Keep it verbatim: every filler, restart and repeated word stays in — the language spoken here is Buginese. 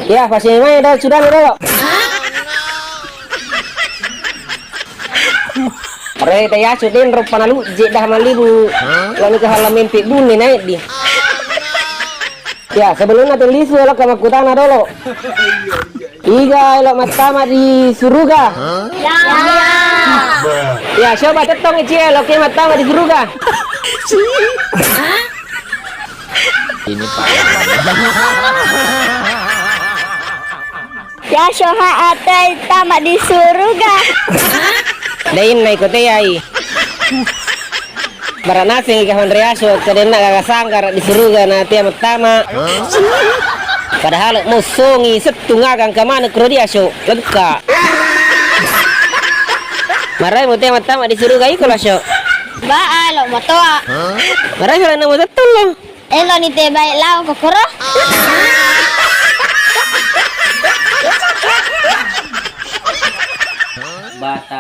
Ya, pasti mai do sudah dulu. Re te yasu denro panalu je dah malibu. Lalu ke halamin pibun ni naik di. Ya, sebelumnya tulis lo ke makutana dulu. Iga elo mattama di suruga? Ya. Ya, coba tettong ici elo ke mattama di suruga. Ini parah. Ya, soha ate tama di suruga. Dainna iko te ai. Bara naseng ika Fanreaso, kadenna gaga sanggara di suruga na tea mattama. Padahal mosongi settung aga engka maneng kuro diaso, lengka. Marai mo tea mattama di suruga iko laso. Ba alo motoa. Marai sala namo tettong lo. Elo ni te baik lao kokoro. Bata.